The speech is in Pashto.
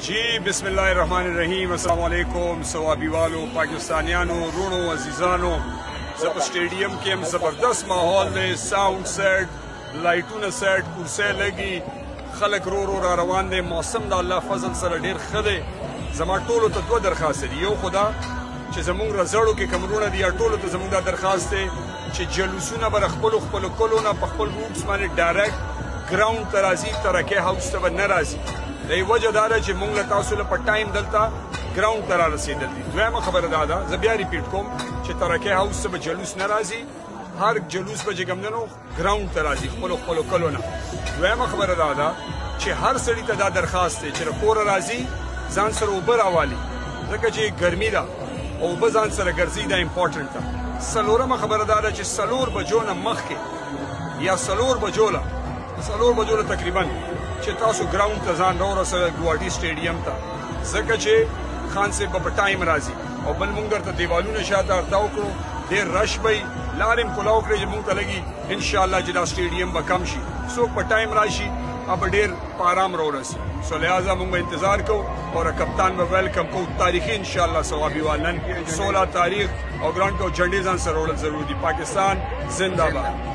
جی، بسم الله الرحمن الرحیم، السلام علیکم صوابیوالو، پاکستانیانو، وروڼو، عزیزانو. زه په سټیډیم کې یم. زبردست ماحول دی، sound set، لایټونه set، کرسۍ لګي، خلک رو رو را روان دي. موسم د الله فضل سره ډیر ښه دی. زما ټولو ته دوه درخواست دي. یو خو دا چې زمونږ رزړو کې کوم وروڼه دي، ټولو ته زمونږ دا درخواست دی چې جلوسونه به خپلو خپلو کلو نه په خپل routes باندې direct ground ته راځي، ترکې هاوس ته به نه راځي. د یې وجه دا ده چې مونږ له تاسو له په time دلته ground ته را رسېدل دي. دویمه خبره دا ده، زه بیا repeat کوم چې ترکې هاوس ته به جلوس نه راځي، هر جلوس به چې کوم دی نو ground ته راځي خپلو خپلو کلو نه. دویمه خبره دا ده چې هر سړي ته دا درخواست دی چې له کوره راځي، ځان سره اوبه راوالي، ځکه چې ګرمي ده او اوبه ځان سره ګرځي، دا important ده. څلورمه خبره دا ده چې 4 بجو نه مخکې یا 4 بجو له تقریبا چې تاسو ground ته ځان راورسوئ، ګوهاټي سټیډیم ته، ځکه چې خان صاحب به په time راځي او بل مونږ درته دیوالونه شاته ارتاو کړو، ډېر rush به وي. لارې هم کولاو کړې چې مونږ ته لګي. انشاءالله چې دا سټیډیم به کم شي، څوک په time راشي به ډېر په آرام راورسي. so لہذا مونږ به انتظار کوو او کپتان به welcome کوو. تاریخي انشاءالله صوابي وال نن 16 تاریخ او ground کو جنډې ځان سره وړل ضرور دي. پاکستان زنده باد.